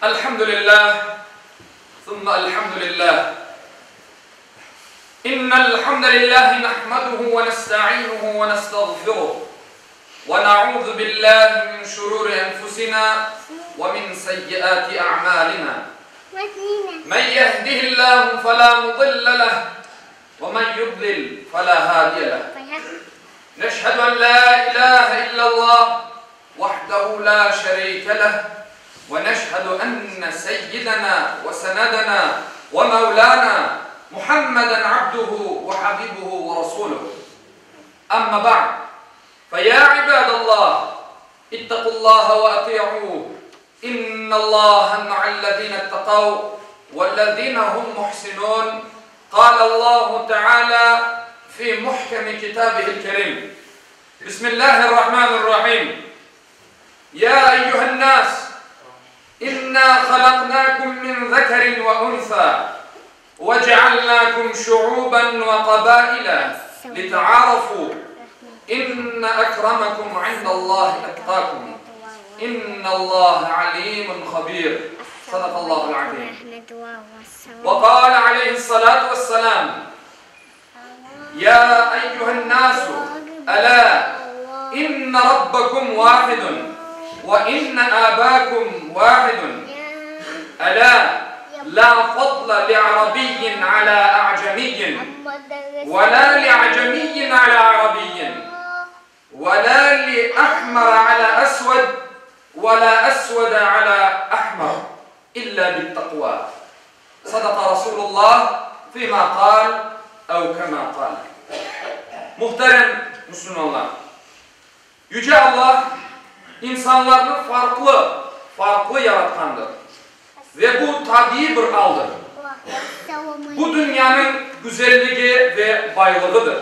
Elhamdülillah, thumma elhamdülillah. İnnel hamdelellahi nahmaduhu ve nestainuhu ve nestağfiruh. Ve na'uzu billahi min şururi enfusina ve min seyyiati a'malina. Men yehdihillahu fela mudille leh ve men yudlil fela hadiye leh. Neşhedü en la ilahe illallah vahdehu la şerike leh ve neşhedü enne seyyidena ve senedena ve mevlana Muhammeden abduhu ve habibuhu ve rasuluh. Amma ba'd, fe ya ibadallah, ittaqullaha ve ati'uh, innallaha ma'allezine ittaqav vellezine hum muhsinun, Kâlallahu Teâlâ fî muhkemi kitâbihil kerîm. Bismillahirrahmanirrahim. Ya eyyühen-nâs, innâ halaknâkum min zekerin ve unsâ ve cealnâkum şu'ûben ve kabâile lite'ârafû. İnne ekremekum indallâhi etkâkum. İnnallâhe alîmun habîr. Sadakallâhul azîm. Ve kâle aleyhissalâtu vesselâm, Ya eyyühen-nâsu, elâ inne rabbekum vâhidun ve inne âbâkum vâhidun. Elâ lâ fadle li'arabiyyin alâ a'cemiyyin ve lâ li'acemiyyin alâ arabiyyin ve lâ li'ahmara alâ esved ve lâ esvede alâ ahmar illâ bi't-takvâ. Sadaka Rasulullah fîmâ kâl ev kemâ kâl. Muhterem Müslümanlar! Yüce Allah insanlarnı farqlı, farqlı yaratqandır ve bu tabiiy bir aldır. Bu dünyanıñ güzelligi ve baylığıdır.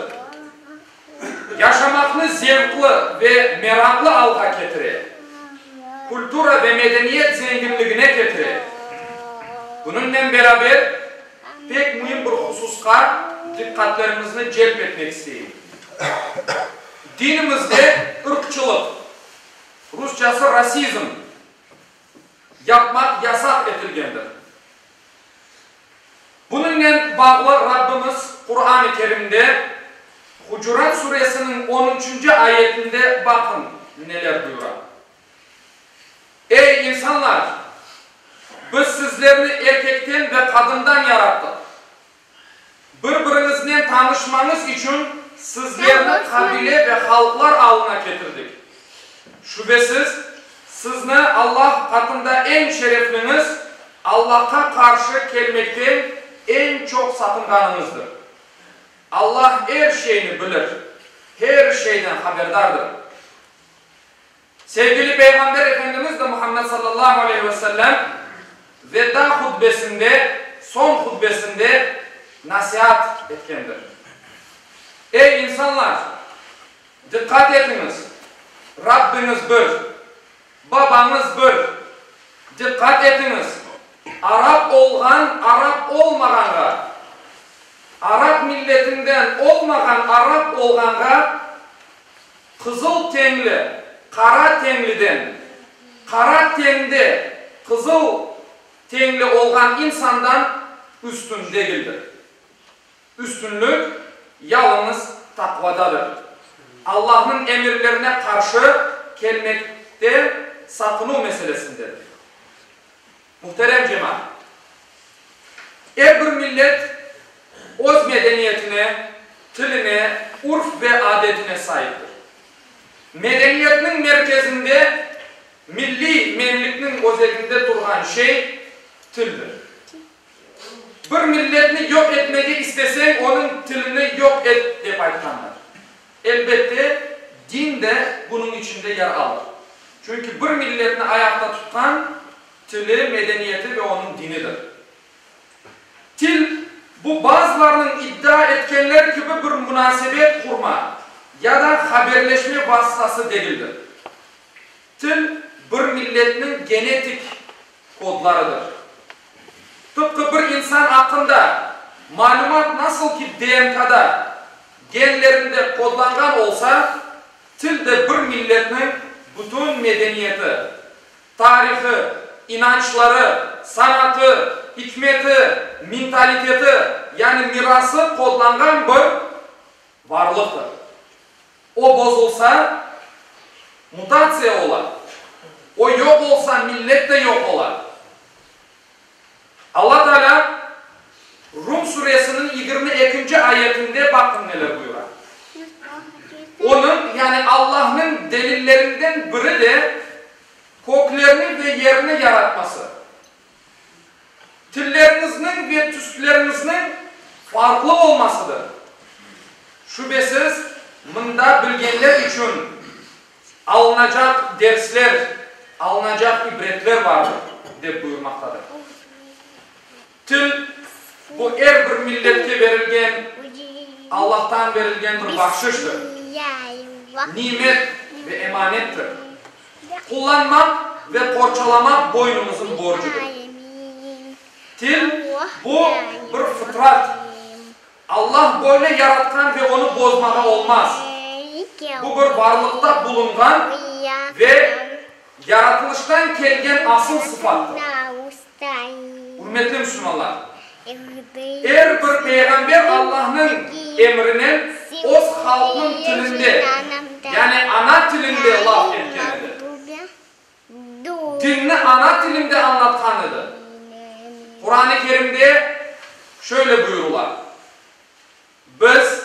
Yaşamaqnı zevqlı ve meraqlı alğa ketire, kultura ve medeniyet zenginligine ketire. Bunıñnen beraber, pek müim bir hususqa diqqatlarıñıznı celp etmek isteyim. Dinimizde ırqçılıq, rusçası rasizm, yapmaq yasaq etilgendir. Bunıñnen bağlı Rabbimiz Quran-ı Kerimde Hucurat suresiniñ onunçıncı ayetinde baqıñ neler buyura, Ey, insanlar! Biz sizlerni erkekten ve qadından yarattıq. Bir-biriñiznen tanışmañız içün sizlerni qabile ve halqlar alına ketirdik. Şübesiz, sizni Allah qatında eñ şerefliñiz, Allahqa qarşı kelmekten eñ çoq saqınğanıñızdır. Allah er şeyni bilir, her şeyden haberdardır. Sevgili Peyğamber Efendimiz de Muhammed sallallahu aleyhi ve sellem Veda hutbesinde, soñ hutbesinde nasiat etkendir. Ey, insanlar! Diqqat etiñiz! Rabbiñiz bir, babañız bir. Diqqat etiñiz! Arap olğan arap olmağanğa, arap milletinden olmağan arap olğanğa Qızıl tenli qara tenliden, qara tende qızıl tenli olğan insandan üstün degildir. Üstünlik yalıñız taqvadadır, Allahnıñ emirlerine qarşı kelmekten saqınuv meselesindedir. Muhterem cemaat! Er bir millet öz medeniyetine, tiline, urf ve adetine saiptir. Medeniyetniñ merkezinde, milliy menlikniñ özeginde turğan şey, tildir. Bir milletni yoq etmege isteseñ, onıñ tilini yoq et, dep aytqanlar. Elbette, din de bunıñ içinde yer alır. Çünki bir milletni ayaqta tutqan tili, medeniyeti ve onıñ dinidir. Til, bu bazılarınıñ iddia etkenleri kibi bir munasebet qurma ya da haberleşme vasıtası degildir. Til, bir milletniñ genetik kodlarıdır. Tıpqı bir insan aqqında malümat nasıl ki DNK-da, genlerinde kodlanğan olsa, til de bir milletniñ bütün medeniyeti, tarihı. inançları, sanatı, ikmeti, mentaliteti, yani mirası kodlanğan bir varlıqtır. O bozulsa, mutatsiya ola. O yoq olsa, millet de yoq ola. Alla Teala Rum suresiniñ 22-nci ayetinde baqıñ neler buyura. Onıñ, yani Allahnıñ delillerinden biri de köklerni ve yerni yaratması. Tilleriñizniñ ve tüsleriñizniñ farqlı olmasıdır. Şübesiz, mında bilgenler içün alınacaq dersler, alınacaq ibretler bardır, dep buyurmaqtadır. Til, bu er bir milletke berilgen, Allahtan berilgen bir bahşıştır, nimet ve emanettir. Qullanmaq ve qorçalamaq boynumızıñ borcudır. Til, bu bir fıtrat, Allah böyle yaratqan ve onı bozmağa olmaz. Bu bir varlıqta bulunğan ve yaratılıştan kelgen asıl sıfattır. Ürmetli müslümanlar! Er bir peyğamber Allahnıñ emrinen öz halqnıñ tilinde, yani ana tilinde laf etken edi. Dinni ana tilinde añlatqan edi. Quran-ı Kerimde şöyle buyurıla, Biz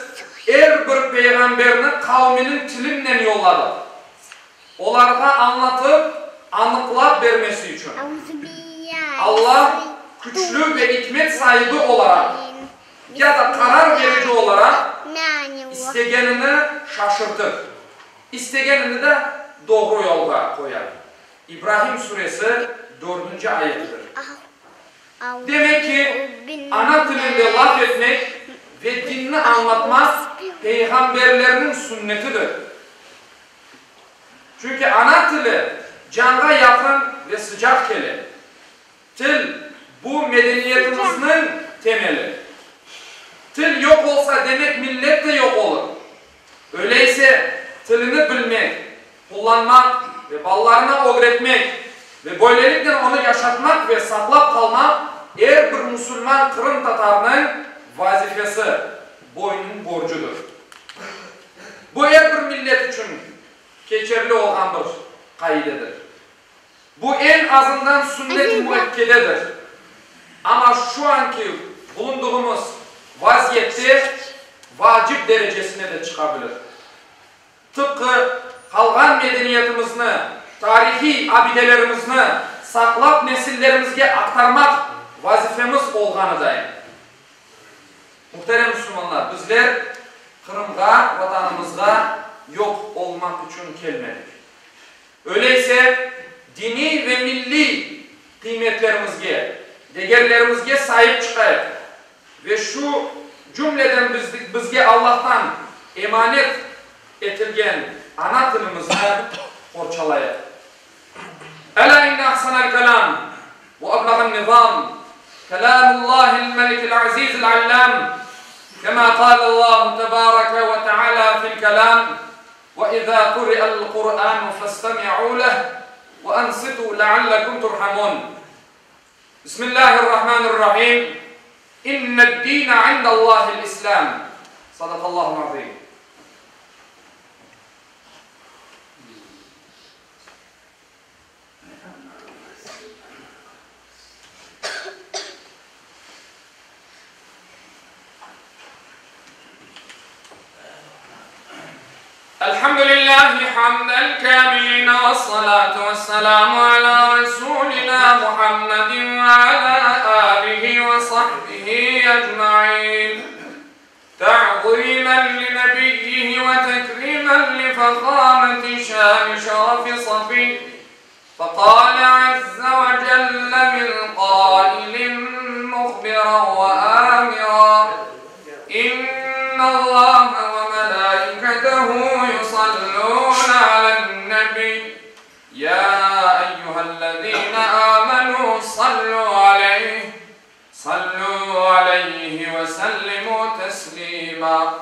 er bir peyğamberni qavminiñ tilinen yolladıq, olarğa añlatıp, anıqlap bermesi içün. Alla küçlü ve ikmet saibi olaraq ya da qarar verici olaraq istegenini şaşırtır, istegenini de doğru yolğa qoyar. İbrahim suresi, dördünci ayetidir. Demek ki, ana tilinde laf etmek ve dinni añlatmaq peyğamberlerniñ sünnetidir. Çünki ana tili canğa yaqın ve sıcaq kele. Til, bu medeniyetimizniñ temeli. Til yoq olsa, demek millet de yoq olur. Öyleyse, tilini bilmek, qullanmaq ve balalarına ögretmek ve böyleliknen onı yaşatmaq ve saqlap qalmaq er bir musulman qırımtatarnıñ vazifesi, boynunıñ borcudır. Bu er bir millet içün keçerli olğan bir qaidedir. Bu eñ azından sünnet-i müekkededir. Amma şu anki bulundığımız vaziyette vacip derecesine de çıqa bilir. Tıpqı qalğan medeniyetimizni, tarihiy abidelerimizni saqlap nesillerimizge aqtarmaq vazifemiz olğanıday. Muhterem müslümanlar, bizler Qırımğa, Vatanımızğa yoq olmaq içün kelmedik. Öyleyse, diniy ve milliy qıymetlerimizge, degerlerimizge saip çıqayıq ve şu cümleden bizge Allahtan emanet etilgen ana tilimizni qorçalayıq. Elâ inne ahsanel kelâm ve eblağen nizâm kelâmullâhil melikil azîzil allâm kemâ kâlellâhu tebâreke ve teâlâ fil kelâm Ve izâ kuri'al Qur'ânu festemi'û leh ve ansitû leallekum turhamûn. Bismillâhir-Rahmânir-Rahîm. İnned-dîne indallâhil İslâm. Sadakallâhul azîm. Elhamdülillahi hamden kâmilin vessalâtu vesselâmu alâ resûlinâ Muhammedin ve alâ âlihi ve sahbihi ecmaîn. Ta'zîmen li nebiyyihi ve tekrîmen li fehâmeti şâni şerefi safî. Feqâle azze ve celle min qâilin muhbiran ve âmiran, İnnallâhe ve melâiketehu yusallûne alen-nebiy, yâ eyyühellezîne âmenû sallû aleyh, sallû aleyhi ve sellimû teslîmâ.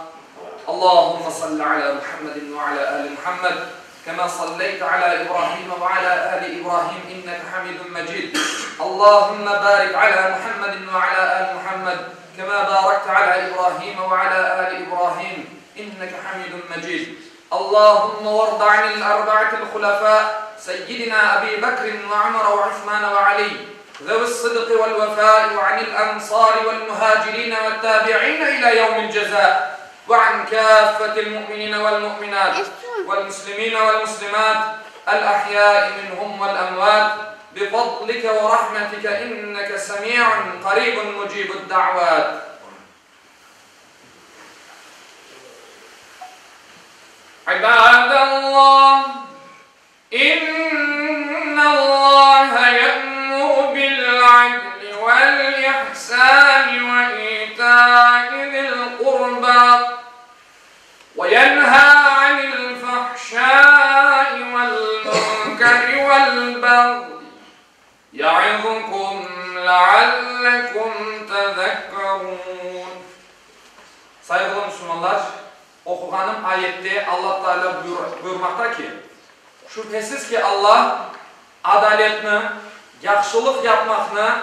Allâhumme salli alâ Muhammedin ve alâ âli Muhammed. Kema salleyte ala İbrahim ve ala ali İbrahim inneke Hamidun Mecid. Allahümme barik ala Muhammedin ve ala ali Muhammed kema barakte ala İbrahim ve ala ali İbrahim inneke Hamidun Mecid. Allahümme varda anil arba'atil hulefâ seyyidina Ebi Bekrin ve Ömer ve Osman ve Ali zevi's-sıdqi vel-vefâi ve anil ensâri vel-muhâcirîne ve't-tâbi'îne ilâ yevmil cezâ ve an kâffetil mu'minîne vel-mu'minât vel-muslimîne vel-muslimât el-ahyâi minhum vel-emvât bifadlike ve rahmetike inneke semî'un qarîbun mucîbud-da'vât. İbâdallah, İnnallâhe ye'muru bil-'adli vel-ihsâni ve itâi zil-qurbâ ve yenhâ 'anil-fahşâi vel-munkeri vel-bagyi ya'izukum leallekum tezekkerûn. Sayğılı musulmanlar, oquğanım ayette Alla Teala buyurmaqta ki, Şübhesiz ki, Alla adaletni, yahşılıq yapmaqnı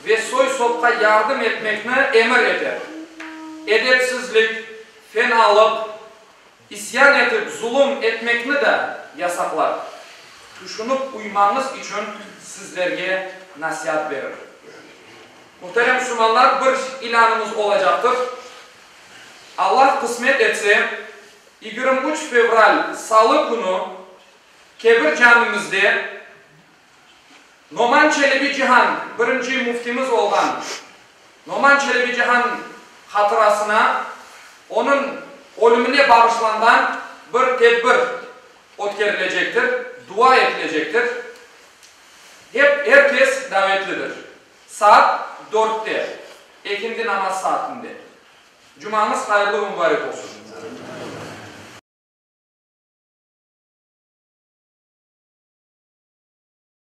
ve soy-sopqa yardım etmekni emir eter. Edepsizlik, fenalıq, isyan etip zulum etmekni de yasaqlar. Tüşünip uymañız içün sizlerge nasiat berir. Muhterem musulmanlar, bir ilânımız olacaqtır. Allah qısmet etse, 23 fevral salı künü Kebir camimizde Noman Çelebi Cihan, birinci müftimiz olğan Noman Çelebi Cihan hatırasına, onıñ ölümine bağışlanğan bir tedbir ötkerilecektir, dua etilecektir. Hep, er kes davetlidir. Saat dörtte, ekindi namaz saatinde. Cumañız hayırlı ve mübarek olsun!